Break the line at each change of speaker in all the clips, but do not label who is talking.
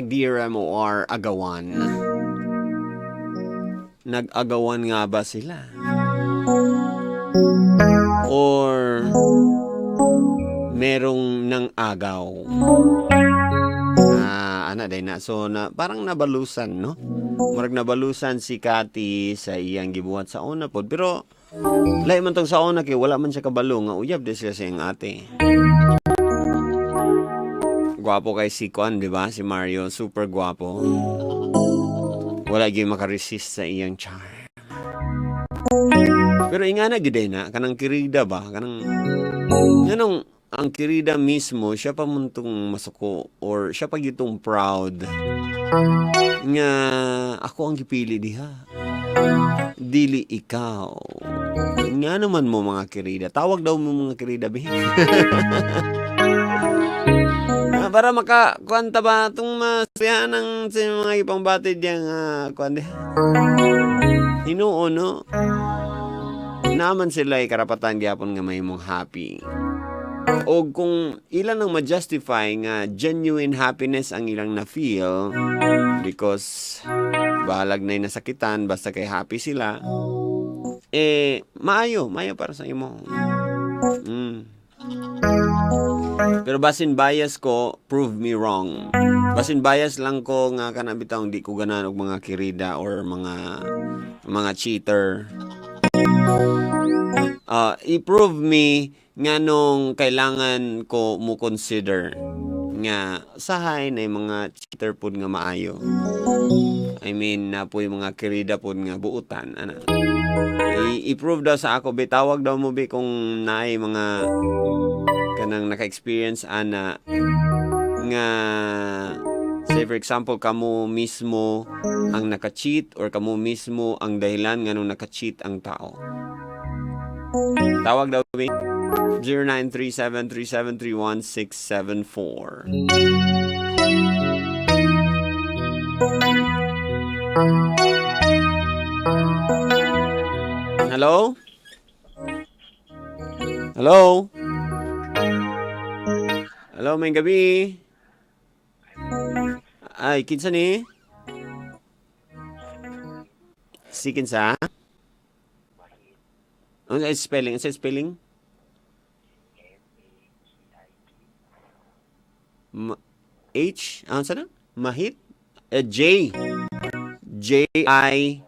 #DearMOR agawan. Nag-agawan nga ba sila? Or merong nang agaw? Ah, ana day na. So na parang nabalusan, no? Murag nabalusan si Kati sa iyang gibuhat sa una pod. Pero lahi man tong sa una kay wala man siya kabalo nga uyab di sila sa iyang ate. Gwapo kay si Kwan, di ba? Si Mario, super gwapo. Wala gyud makaresist sa iyang charm. Pero ingana gyud day na kanang kirida ba, kanang nganong ang kirida mismo siya pa man tong masuko or siya pa gyud tong proud nga ako ang gipili diha. Dili ikaw. Nga naman mo mga kirida. Tawag daw mo mga kirida, bi. Ah, para maka kuan ta ba itong masaya ng sa mga ipangbatid yang kuan diha. Hinuon, no? Naman sila karapatan gyapon nga mahimong happy. O kung ilan ang ma-justify nga genuine happiness ang ilang na-feel because bahalag na'y nasakitan basta kay happy sila, eh, maayo, maayo para sa imo. Pero basin bias ko, prove me wrong. Basin bias lang ko nga kana bitaw di ko ganahan og mga kirida or mga cheater. I-prove me nga nung kailangan ko mo consider nga sahay na yung mga cheater pod nga maayo. I mean, na po yung mga kirida pod nga buutan. Ana. I-prove daw sa ako, be, tawag daw mo, be, kung naay mga kanang naka-experience ana nga, say for example, kamo mismo ang naka-cheat or kamo mismo ang dahilan nga nung naka-cheat ang tao. Tawag daw, be. 0937-373-1674. Hello? Hello? Hello, may gabi. Ay, kinsa ni? Si kinsa? Ano sa spelling? Ano sa spelling? H? Ano sa na? Mahit? Eh, J. J I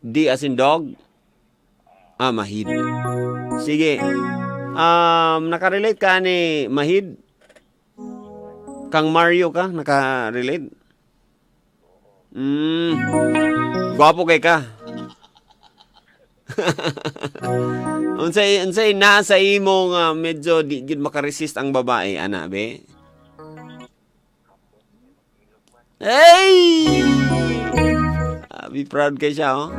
D as in dog. Ah, Mahid. Sige. Nakarelate ka ni Mahid? Kang Mario ka? Nakarelate? Gwapo kay ka. Unsay na sa imo nga medyo di gid makaresist ang babae ana be? Hey! Ah, be proud kay siya, oh.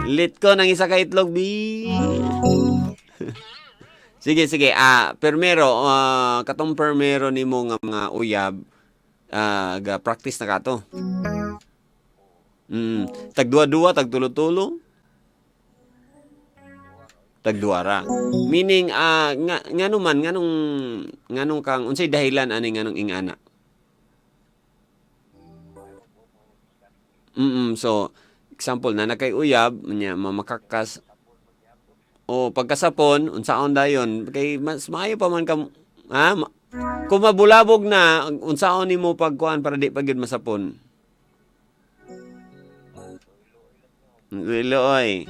Lit ko ng isa ka itlog, bi. Sige, sige. Ah, permero, katong permero nimo nga mga uyab, ga practice na ka to. Tag duwa-duwa, tag tulo-tulo. Tag duwa ra. Meaning nga ngano man nganong kang unsay dahilan ani nganong ingana? So example na nakay uyab nya mamakakas o pagkasapon unsaon dayon kay mas maayo pa man ka ha kung mabulabog na unsaon nimo pagkuan para di pa gyud masapon. Lilo oy.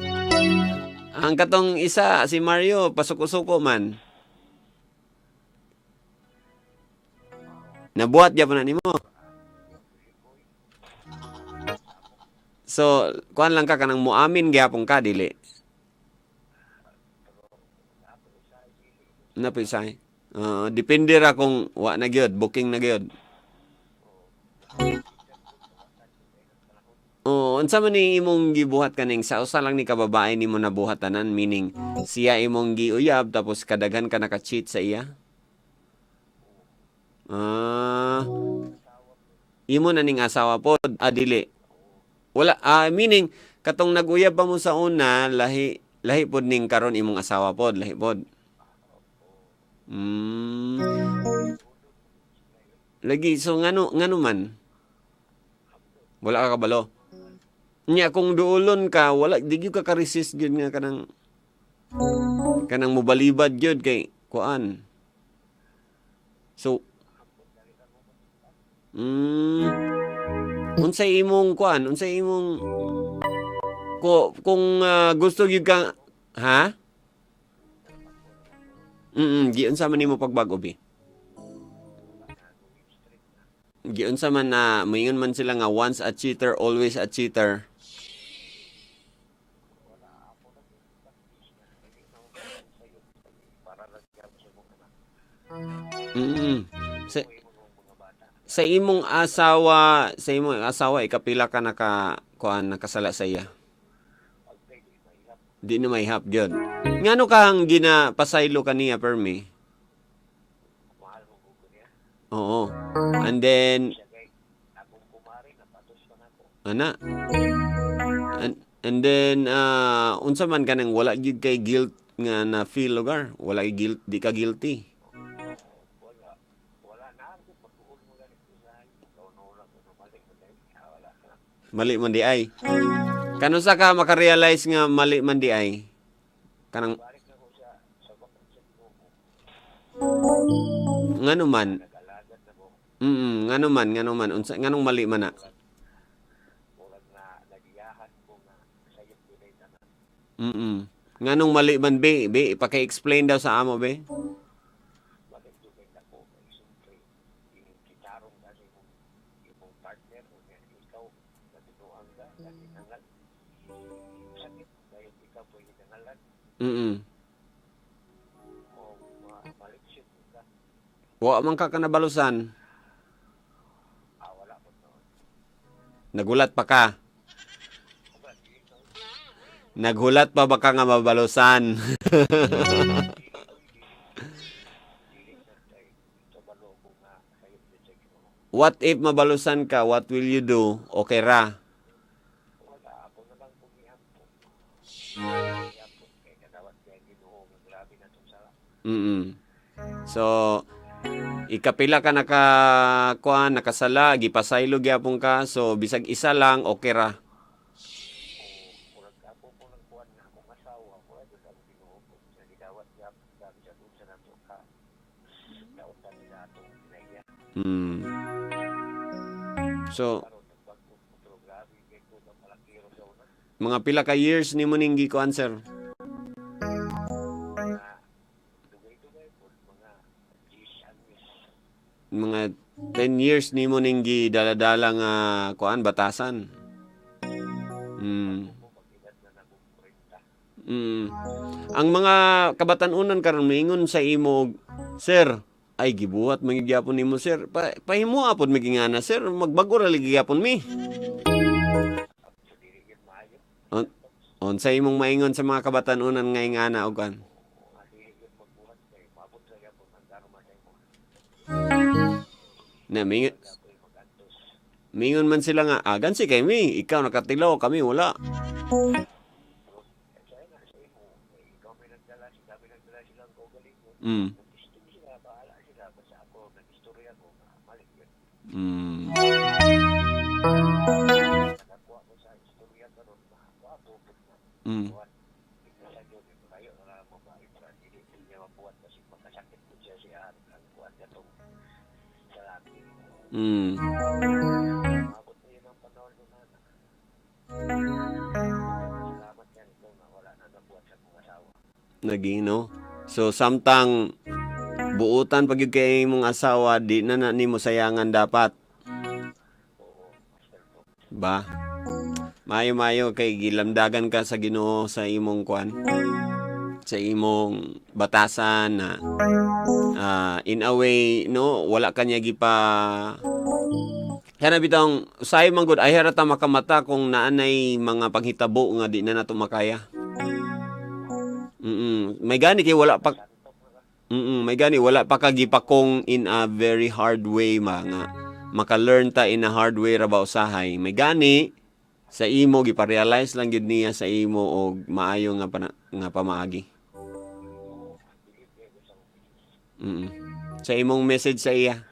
Ang katong isa si Mario pasuko-suko man. Nabuhat gyapon na nimo. So, kuan lang ka kanang muamin gyapon ka dili. Na pa isa. Depende ra kung wa na gyud, booking na gyud. Oh, unsa man ni imong gibuhat kaning sa usa lang ni ka babae nimo nabuhat tanan, meaning siya imong giuyab tapos kadaghan ka naka-cheat sa iya? Ah, imo na ning asawa pod, ah, dili. Wala, meaning katong naguyab pa mo sa una, lahi lahi pod ning karon imong asawa pod, lahi pod. Lagi, so ngano man? Wala ka kabalo. Nya kung duolon ka, wala di gyud ka ka-resist gyud nga kanang mobalibad gyud kay kuan. So unsay imong kuan? Unsay imong ko kung gusto gyud ka, ha? Giunsa man nimo pagbag-o, bi? Giunsa man na moingon man sila nga once a cheater, always a cheater?
Wala ako na dili na ako sa'yo para lang gyapon sa imong anak.
Sa
O imong mga bata.
Sa imong asawa, ikapila ka naka kuan, nakasala sa iya?
Pagkay di mahirap.
Di na mahihap gyud. Ngano kang ginapasaylo kaniya permi?
Mahal mo ko niya.
Oo. And then
Siya kay akong kumari napatos pa nako.
Ana. And then unsa man kanang wala gyud kay guilt nga na feel lugar? Wala kay guilt, di ka guilty?
Wala. Wala na ako pag-uol mo ganit ko sa kauno lang ko mali mo dahil wala na.
Mali man di ay. Kanusa ka makarealize nga mali man di ay? Kanang
Balik na ko sa bakod sa Ginoo.
Ngano man?
Nag-alagad na ko.
Ngano man unsa nganong mali man na?
Murag na nagiyahan ko nga sayop dinay tanan.
Nganong mali man, be? Be, paki-explain daw sa amo, be.
Balik dugay dako kay siyempre kitarong ka sa imong partner o niya ikaw natinuang ka natinangal sakit dahil ikaw po hinangalan o maliksyon ka.
Wa man ka kanabalusan.
Ah, wala po noon.
Nagulat pa ka. Naghulat pa ba ka nga mabalusan?
Dili na kay kabalo ko nga sayop din sa Ginoo.
What if mabalusan ka? What will you do? Okay ra?
Wala ako na lang kung ihampon ihampon kay kadawat kay Ginoo nga grabe na tong sala.
So, ikapila ka naka kuan, nakasala, gipasaylo gyapon ka. So, bisag isa lang, okay ra.
O murag ako po nang kuan nga akong asawa wala jud ang Ginoo ko sa gidawat gyapon ka bisag unsa nato ka dautan nila atong kinaiya.
So,
Karon nagbag-o ko pero grabe kay ko nga malakiro sa una.
Mga pila ka years nimo ning gikuan, sir?
Mga dugay-dugay po, mga 10 anyos.
Mga 10 years nimo ning gidala-dala nga kuan, batasan.
Ako mag-edad na akong 40.
Ang mga kabatan-unan karon moingon sa imo, "Sir, ay gibuhat man gyud gyapon nimo, sir. Pahimoa pod mi gingana, sir, magbag-o ra lagi gyapon mi."
So dili gyud maayo.
Unsay imong maingon sa mga kabatan-unan nga ingana og kuan?
Mga dili gyud magbuhat kay maabot sa gyapon ang karma sa imo.
Na mingon,
Ako'y mag-antos.
Mingon man sila nga, "Agan si kay mi, ikaw nakatilaw, kami wala."
Pero kaya nga sa imo, kay ikaw may nagdala, sila may nagdala silang kaugalingon. Nag-istorya sila, bahala sila. Basta ako, nag-istorya ko nga mali yun. Nakakuha ko sa istorya karon mawapo po na. Kuwan, tignan sa Diyos, kayo na lang mabait sa dili niya mabuhat kasi makasakit po siya siya ang kuwan niya tong sa laki. Maabot na yun ang panahon nun na. Salamat yan ito nga wala na nabuhat sa akong asawa.
Nagi, no? So samtang buutan pag gyud kay imong asawa, di na na nimo sayangan dapat.
Oo, Master po.
Ba? Mayo-mayo kay gilamdagan ka sa Ginoo sa imong kwan. Sa imong batasan na in a way, no, wala kanya gipa. Kana bitong usahay man gud ay ra ta makamata kung naanay mga panghitabo nga di na nato makaya. May gani kay wala pa
Santok na ka.
May gani wala pa ka gipakong in a very hard way ma nga maka-learn ta in a hard way ra ba usahay. May gani sa imo gipa-realize lang gyud niya sa imo og maayo nga nga pamaagi.
Oo, bilib kayo sa akong
Sa imong message sa iya.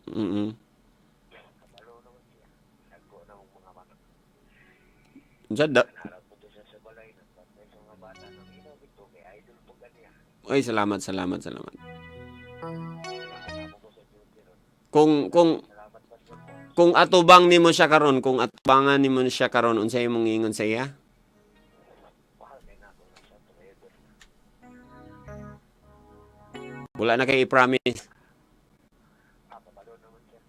Kabalo naman siya. Nagkuha na akong mga bata.
Unsa da?
Harap po to siya sa balay. Nagpantay sa mga bata. Nang ino, ito kay idol po ganiya.
Ay, salamat, salamat, salamat.
Ako ko sa duty ron.
Kung
Salamat, Pastor.
kung atubang nimo siya karon, kung atubangan nimo siya karon, unsay imong ingon sa iya?
Mahal kay na ako lang sa forever.
Wala na kay i-promise.
Ah, kabalo naman siya.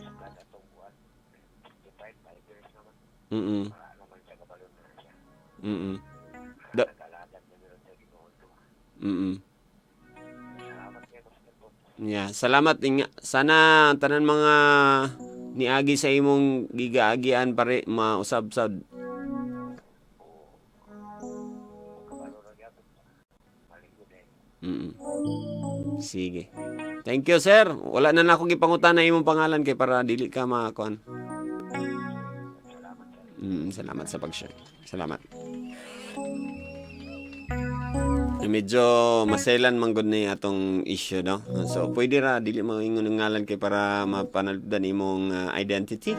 Sa kada itong buwan. 55 years naman. Wala naman siya, kabalo na siya. Nag-alaga na meron sa Ginoo to. Salamat niya, Pastor po.
Yeah, salamat inga. Sana tanan mga niagi sa imong gigaagian pare mausab-sab.
Oo. Kabalo na gyapon. Maligod eh.
Sige. Thank you, sir. Wala na nako gipangutana imong pangalan kay para dili ka makakuan.
Salamat, sir.
Salamat sa pag-share. Salamat. Eh, medyo maselan man gud ni atong issue, no? So pwede ra dili mo ingon ang ngalan kay para mapanalipdan imong identity.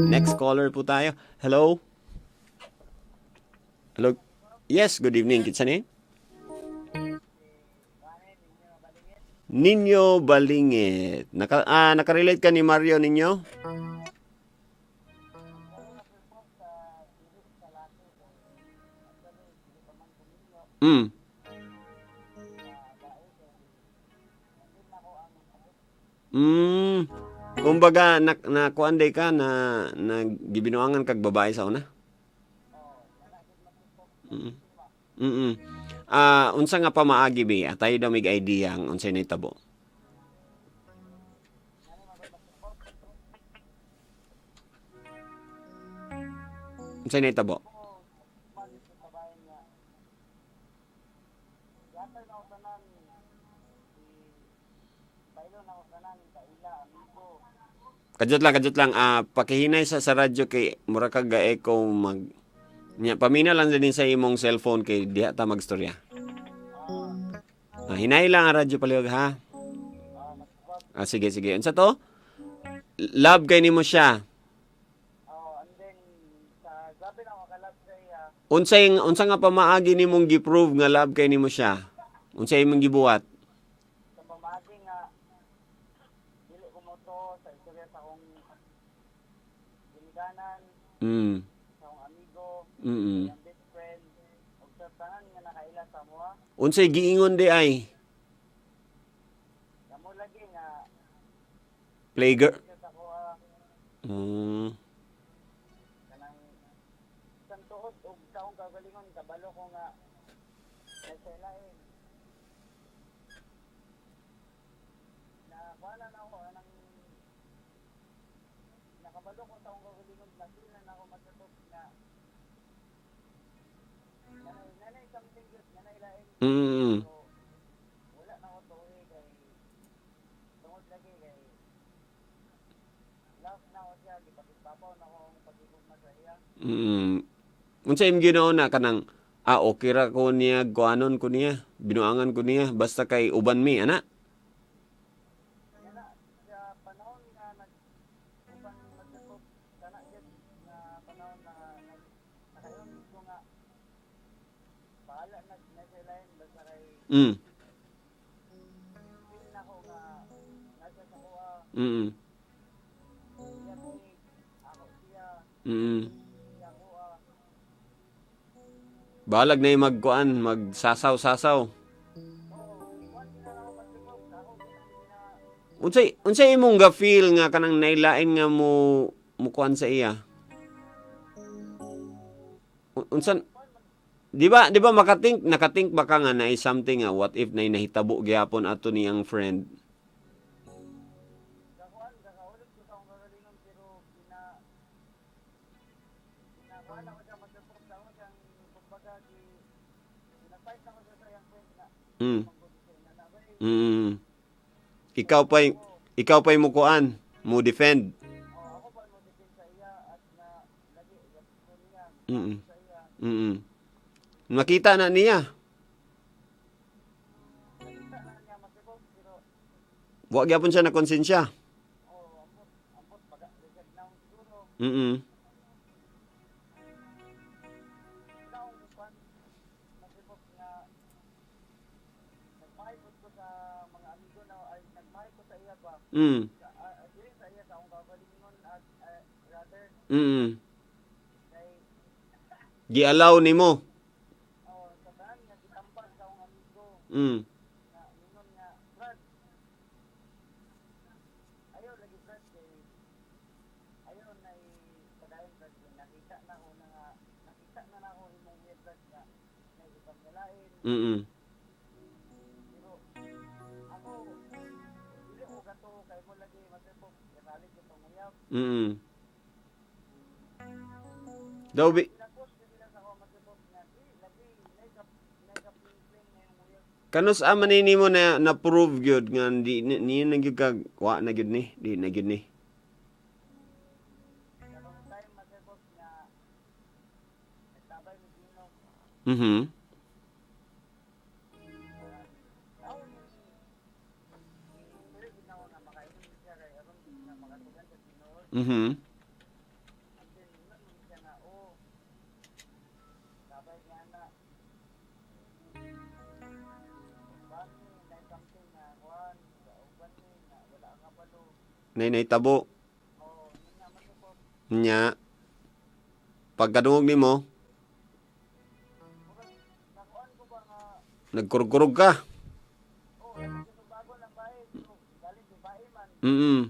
Next caller po tayo. Hello. Hello. Yes, good evening. Kinsa ni? Ninyo Balingit. Naka-relate ka ni Mario Ninyo? Kumbaga na nakuan day ka na na gibinuangan kag babae sa una. Unsa nga pamaagi bi? Atay daw mig idea ang unsay nahitabo. Unsay nahitabo? Kadyot lang, kadyot lang. Pakihinay sa radyo kay mura kag ga-echo mag nya, pamina lang din sa imong cellphone kay diha ta magstorya. Hinay lang ang radyo palihog ha. Sige, sige. Unsa to? Love kay nimo siya.
Oh, and then sa grabe na ako kalab sa iya.
Unsay unsa nga pamaagi nimong gi-prove nga love kay nimo siya? Unsay imong gibuhat?
Sa pamaagi nga dili ko mo to sa istorya sa akong ginikanan, sa akong amigo, ang best friend, ug sa tanan nga nakaila sa amoa.
Unsay giingon di ay?
Kamo lagi nga
Playgirl.
sa akoa kanang isang tuod ug sa akong kagalingon kabalo ko nga nasa lain. Na kuha na ako anang nakabalo ko sa akong kagalingon na na ako matutok na nanay nanay something yun nanay lain. So wala na ako tuwi kay tungod lagi kay love na ako siya, gipakigbabaw na ako ang pagigugma sa iya.
Unsa imong ginawa na kanang okay ra ko niya, kuanon ko niya, binuangan ko niya basta kay uban mi ana.
Kana sa panahon nga nag uban magtutok kana gyud nga panahon na nakayon ko nga bahala na na sa lain basta kay feel na ko nga nasa sa kuha siya tinig ako siya siya kuha.
Balag na yung magkuan, magsasaw-sasaw.
Oo, kuan na ako magtutok ako gina
Unsay imong ga feel nga kanang nailain nga mo mukuan sa iya? Unsan di ba makatink nakatink ba ka nga na something nga what if na nahitabo gyapon ato niyang friend?
Kakuan kakaulog ko sa akong kagalingon pero gina ginakuan ako siya magtutok sa ako siyang kumbaga gi gina-fight ako siya sa iyang friend na manggod siya na na
Ikaw pa'y mukuan, mo defend.
Oh, ako pa mo defend sa iya at na lagi ko niya sa iya.
Makita na niya.
Nakita na niya masibog pero
Wa gyapon siya na konsensya.
Oh, ambot ambot baga lisod na siguro. Ikaw kwan, masibok nga nagmahibot ko sa mga amigo na ay nagmahay ko sa iya ba. Sa, dili sa iya, sa akong kagalingon at rather kay
Gialaw nimo.
Oh, sa tanan nga gitambal sa akong amigo nga ingon nga, "Brad, ayaw lagi, Brad, kay ayaw na padayon, Brad, kay nakita na ko na nga nakita na nako imong weird, Brad, nga may ibang lain." Pero ako dili ko gato kay mo lagi masipok ginalig itong uyab.
Daw bi
Pinapos nila sa ako, masipok, nga di lagi nay ka na yung uyab.
Kanus ama ni nimo na na prove gyud nga di ni na gyud kag wa na gyud ni, di na gyud ni?
Karong time, masipok, nga nagtabay mi ginom. Ako ni pero ginawa nga makainom siya kay aron nga makatugan sa Ginoo. And then ingon man siya nga, oh, sabay niya na uban ni na something nga kuan sa uban ni nga wala ka balo.
Nay nahitabo.
Oh, yun nga, masipok.
Nya. Pagkadungog nimo,
Murag nakuan ko ba nga
nagkurog-kurog ka.
Oh, kasi bago lang bae pero galing kay bae man.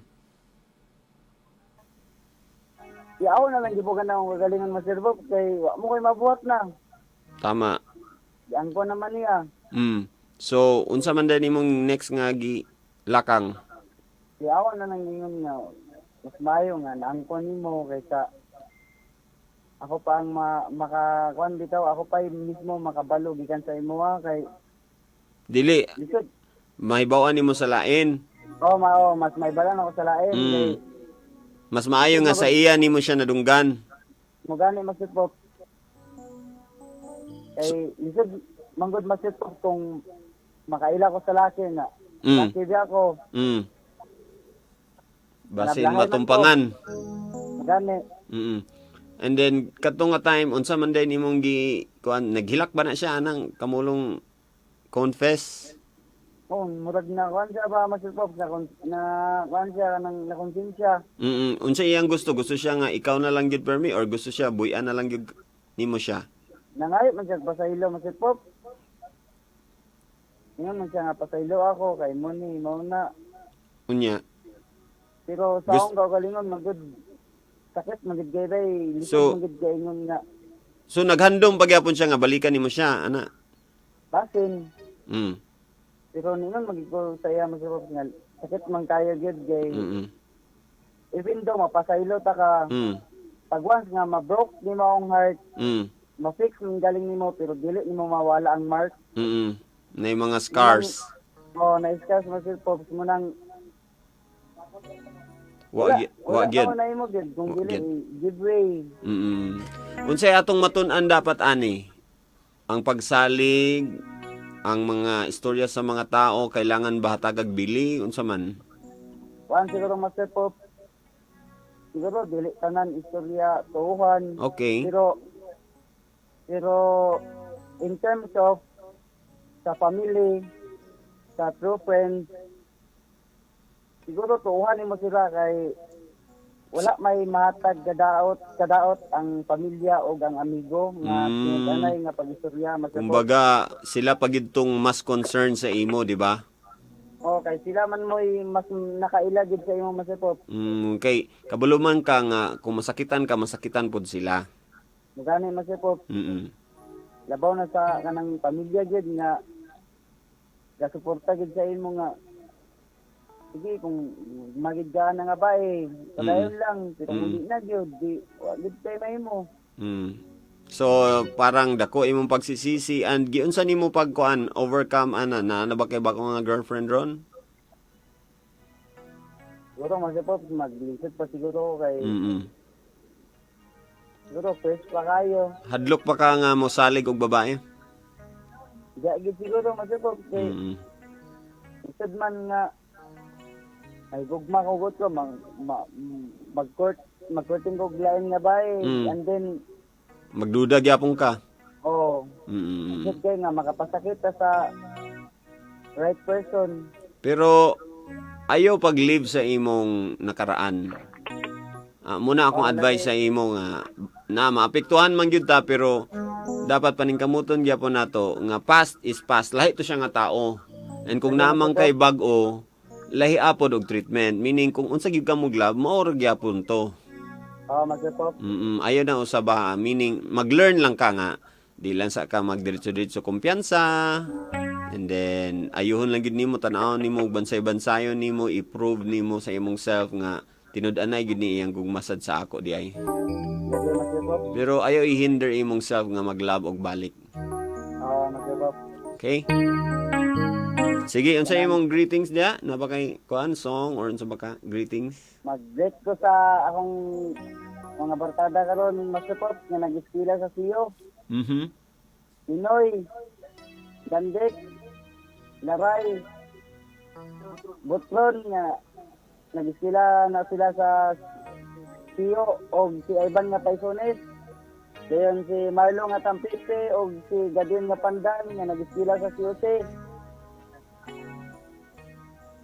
Yaw na lang gibugan na akong kagalingon, Master Bob, kay wa mo koy mabuhat na.
Tama.
Diyan ko naman niya.
So, unsa man din imong next nga gi lakang?
Yaw na lang ingon nga mas maayo nga naangkon nimo kaysa ako pa ang makakuan bitaw, ako pa yung mismo makabalo gikan sa imoha kay
Dili
lisod.
mahibaw-an nimo sa lain.
Oh, oh, mas may balan ako sa lain kay
Mas maayo nga sa iya nimo siya nadunggan.
mo gani, Master Pop, kay lisod manggod, Master Pop, kung makaila ko sa laki nga laki di ako.
Basin
Nablahay man.
matumpangan.
Mo gani.
And then kadtong nga time, unsa man din imong gi kuan, naghilak ba na siya anang kamulong confess?
Oh, murag na kuan siya ba, Master Pop, na kuan siya nang na konsensya.
Unsa iyang gusto? Gusto siya nga ikaw na lang gyud permi or gusto siya buy-an na lang gyud nimo siya?
Nangayo man siya pasaylo, Master Pop. Ingon man siya nga pasaylo ako kay mo ni mao na.
Unya.
Pero sa akong kaugalingon magud sakit magud kay bay lisod magud kay ingon nga
So naghandom pagyapon siya nga balikan nimo siya ana.
Basin. Pero ningon magud ko sa iya, Master Pop, nga sakit man kayo gyud kay even though mapasaylo ta ka, pag once nga ma-broke nimo ang heart, ma-fix man galing nimo pero dili nimo mawala ang mark.
Na yung mga scars.
Oh, na-scars, Master Pops mo nang
Wa
wala
gyud.
ka na imo gyud kung
Wa
dili
gyud.
give way.
Unsay atong matun-an dapat ani? Ang pagsalig, ang mga istorya sa mga tao, kailangan ba hatagag bili unsa man?
Kuan siguro, Master Pop. Siguro dili tanan istorya tuuhan. Pero pero in terms of sa family, sa true friends, siguro tuuhan nimo sila kay wala may mahatag kadaot kadaot ang pamilya o ang amigo nga tinud-anay nga pag-istorya, Master Pop.
Kumbaga sila pagidtong mas concern sa imo, di ba?
Oh, kay sila man mo'y mas nakaila gid sa imo, Master Pop.
Kay kabalo man ka nga kung masakitan ka, masakitan pod sila.
Mugani, Master Pop, labaw na sa kanang pamilya gid nga gasuporta gid sa imo nga sige, kung magidgaan na nga ba eh, padayon lang, pero kung di na gyud, di wa gid kay mahimo.
So parang dako imong pagsisisi and giunsa nimo pagkuan overcome ana na ano ba kay bako nga girlfriend ron?
Siguro, Master Pop, maglisod pa siguro ko kay siguro fresh pa kayo.
Hadlok pa ka nga mosalig og babae?
Di gid siguro, Master Pop, kay lisod man nga.
Ay gugma ko gud ko mag ma, mag-court mag-courting ko lain nga bay and then
Magduda gyapon ka.
Oh, kay nga makapasakit ta sa right person.
Pero ayaw pag-live sa imong nakaraan. Muna akong advice sa imo nga na maapektuhan man gyud ta, pero dapat paningkamuton gyapon nato nga past is past. Lahi to siya nga tao. And kung naman kay bag-o, lahi apod og treatment. Meaning kung unsa gyud ka mo love, mao ra gyapon to.
Oh, Master Pop.
Ayaw na usaba, meaning mag-learn lang ka nga di lang sa ka magdiretso-diretso kumpiyansa, and then ayuhon lang gid nimo, tan-awon nimo, bansay-bansayon nimo, i-prove nimo sa imong self nga tinud-anay gid ni iyang gugmasad sa ako di ay.
Lagi, Master Pop.
Pero ayaw i-hinder imong self nga mag-love og balik.
Oh, Master Pop.
Okay, sige, unsa imong greetings diya na ba kay kuan song or unsa ba ka greetings?
Mag-greet ko sa akong mga barkada karon, Master Pop, nga nag-eskwela sa CU. Pinoy, Dandek, Laray, Butron nga nag-eskwela na sila sa CU og si Ivan nga Taisones. Dayon si Marlo nga Tampipe og si Gadin nga Pandan nga nag-eskwela sa CUC.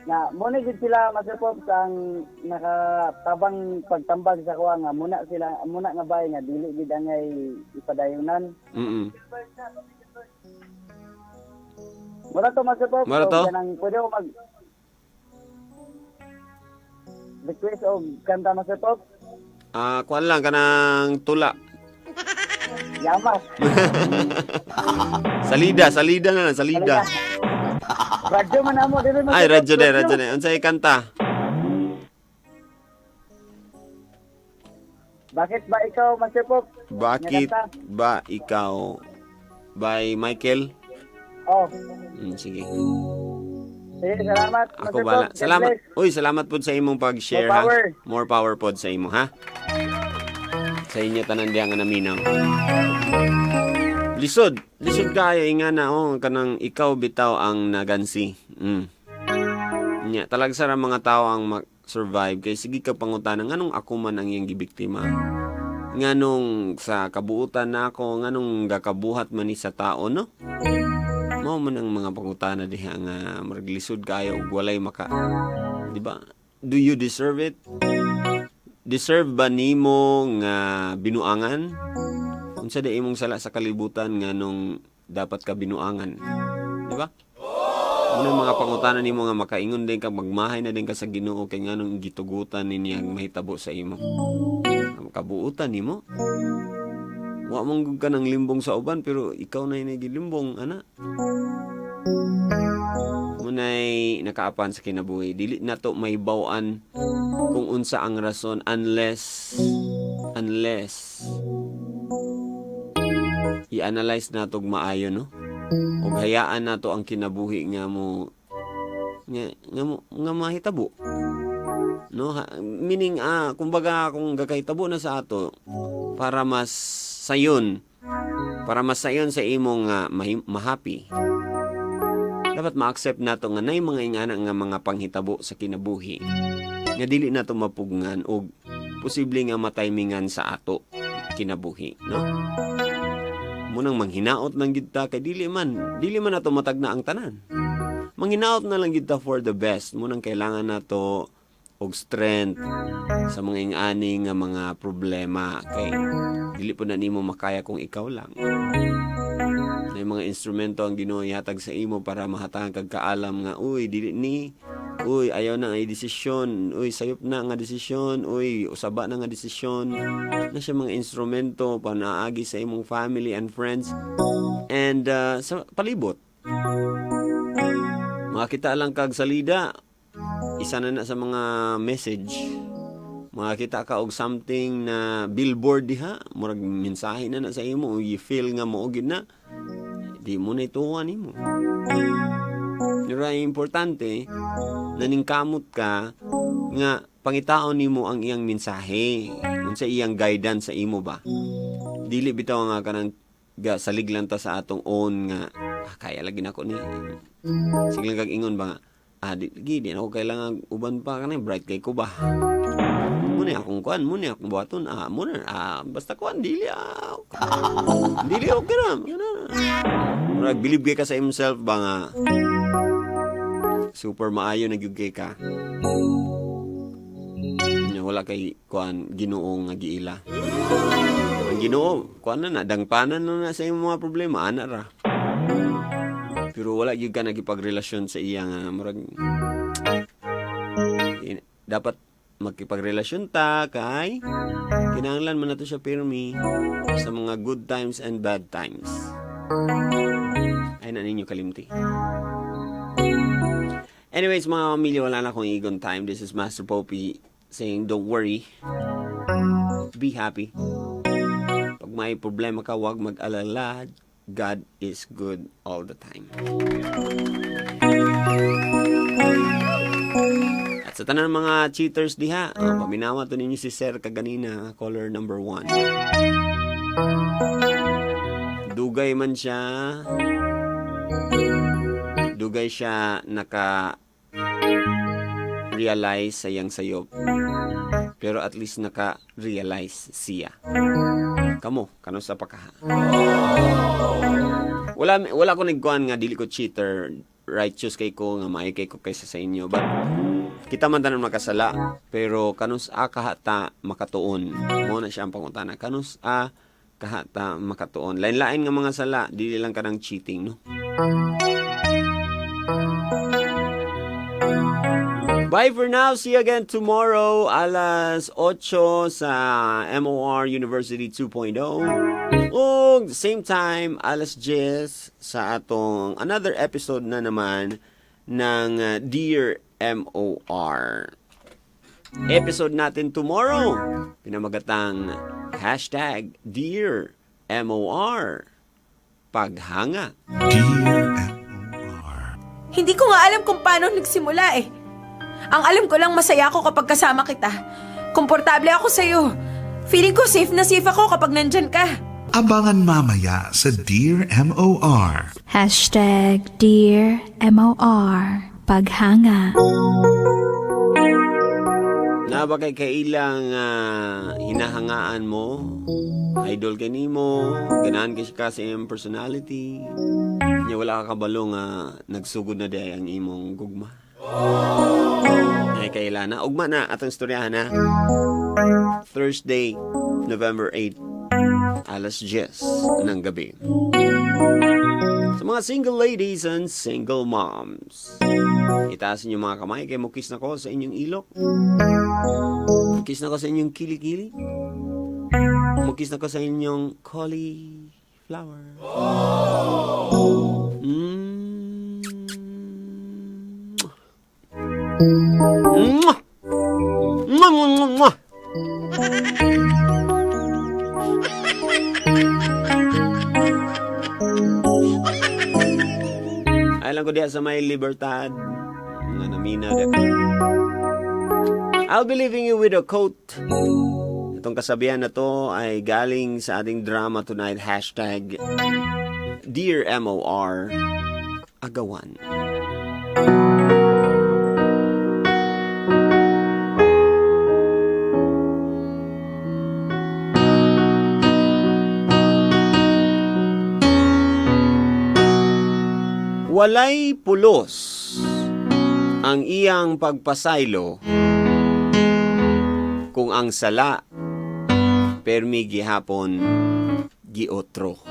Nga mo na gid sila, Master Pops, ang nakatabang pagtambag sa kuha nga muna sila muna nga bay nga dili gid angay ipadayonan. Mura to, Master Pops.
Mura to?
Og kanang pwede ko mag request og kanta, Master Pops?
Ah, kuan lang kanang tula.
Yamas.
Salida, salida na lang, salida.
Radyo man amo diri, Master
Ay,
Pops,
radyo de, radyo de. Unsay kanta?
Bakit ba ikaw, Master Pop?
Bakit
Nga kanta?
ba ikaw by Michael?
Oh,
Sige.
Sige, salamat,
Ako
Master
bala.
Pop. God
Salamat.
bless.
Uy, salamat pod sa imong pag-share
More
ha.
power.
More power pod sa imo ha. Sa inyo tanan diha nga naminaw. Lisod, lisod kayo inga na oh kanang ikaw bitaw ang nagansi. Nya talagsa ra mga tao ang mag-survive kay sige ka pangutana nganong ako man ang iyang gibiktima. Nganong sa kabuutan nako, nganong gakabuhat man ni sa tao, no? Mao man ang mga pangutana diha nga murag lisod kayo ug walay maka, di ba? Do you deserve it? Deserve ba nimo nga binuangan? Unsa di imong sala sa kalibutan nga nung dapat ka binuangan? Di ba? Muna mga pangutana nimo nga makaingon din ka, magmahay na din ka sa Ginoo kay nganong gitugutan ni niyang mahitabo sa imo. Ang kabuutan nimo. Wa mong gud ka ng limbong sa uban pero ikaw na yung gilimbong ana. Munay nakaapan sa kinabuhi. Dili na to mahibaw-an kung unsa ang rason unless i-analyze nato og maayo, no, ug hayaan nato ang kinabuhi nga mo nga, nga, mo, nga mahitabo, no? Meaning kumbaga kung gakahitabo na sa ato para mas sayon sa imong nga mahappy, dapat ma-accept nato nga nay mga ingana nga mga panghitabo sa kinabuhi nga dili nato mapugngan og posible nga matimingan sa ato kinabuhi, no? Munang manghinaot lang gid ta kay dili man nato matagna ang tanan. Manghinaot na lang gid ta for the best. Munang kailangan nato og strength sa mga ingani nga mga problema kay dili po na nimo makaya kung ikaw lang. May mga instrumento ang Ginoo ihatag sa imo para mahatagan kag kaalam nga, uy, dili ni, uy, ayaw na nga desisyon, uy, sayop na nga desisyon, uy, usaba na nga desisyon na siya. Mga instrumento panaagi sa imong family and friends and sa palibot. Makita lang kag salida, isa na na sa mga message. Makakita ka og something na billboard diha, murag mensahe na na sa imo, you feel nga mo gid na di mo na ituwa nimo. Pero ang importante, naningkamot ka nga pangitaon nimo ang iyang mensahe, unsa iyang guidance sa imo ba. Dili bitaw nga kanang ga salig lang ta sa atong own nga, ah, kaya lagi nako ni. Sige lang kag ingon ba nga Ah, di, di, di na ako kailangan uban pa kanang bright kay ko ba. Muna akong kuan, muna akong buhaton. Ah, muna, basta kuan, dili, okay. Dili, okay na. Okay na. Murag, believe kay ka sa himself ba nga, super maayo na gyud kay ka. Nya wala kay kuan Ginoo nga giila. Ang Ginoo, kuan na na, dangpanan na na sa imong mga problema, ana ra. Pero wala gyud ka nagipagrelasyon sa iya nga murag dapat makipagrelasyon ta kay kinahanglan man nato siya pirmi sa mga good times and bad times. Ay na ninyo kalimti. Anyways, mga pamilya, wala na akong igon time. This is Master Popey saying don't worry. Be happy. Pag may problema ka, huwag mag-alala. God is good all the time. At sa tanan mga cheaters diha, paminawa to ninyo si Sir kaganina, caller number 1. Dugay man siya. Dugay siya naka realize sa iyang sayop. Pero at least naka-realize siya. Kamo, kano sa pakaha. Wala wala ko nagkuan nga dili ko cheater, righteous kay ko nga maay kay ko kaysa sa inyo. But kita man tanan makasala, pero kanus a kahata makatuon. Mo na siya ang pangutana. Kanus a kahata makatuon. Lain-lain nga mga sala, dili lang kanang cheating, no? Bye for now. See you again tomorrow alas 8 sa MOR University 2.0. Ug same time alas 10 sa atong another episode na naman ng Dear MOR. Episode natin tomorrow, pinamagatang #DearMOR Paghanga.
Dear MOR.
Hindi ko nga alam kung paano nagsimula eh. Ang alam ko lang, masaya ako kapag kasama kita. Komportable ako sa'yo. Feeling ko safe na safe ako kapag nandyan ka.
Abangan mamaya sa Dear MOR.
#DearMOR Paghanga.
Na ba kay kailang hinahangaan mo? Idol kay nimo, ganahan kay ka sa iyong personality. Nya wala ka kabalo nga nagsugod na diay ang imong gugma. Ay kaila na ugma na atong istoryahan ha. Thursday, November 8, alas 10 ng gabi. Sa mga single ladies and single moms, itaas niyo mga kamay kay mo-kiss na ko sa inyong ilok. Kiss na ko sa inyong kilikili. Mo-kiss na ko sa inyong cauliflower. Mwah! Mwah, mwah, mwah, mwah. Ay lang ko diha sa may Libertad. Nga namina da. I'll be leaving you with a quote. Itong kasabihan na to ay galing sa ating drama tonight, #DearMOR Agawan. Walay pulos ang iyang pagpasaylo kung ang sala permi gihapon giotro.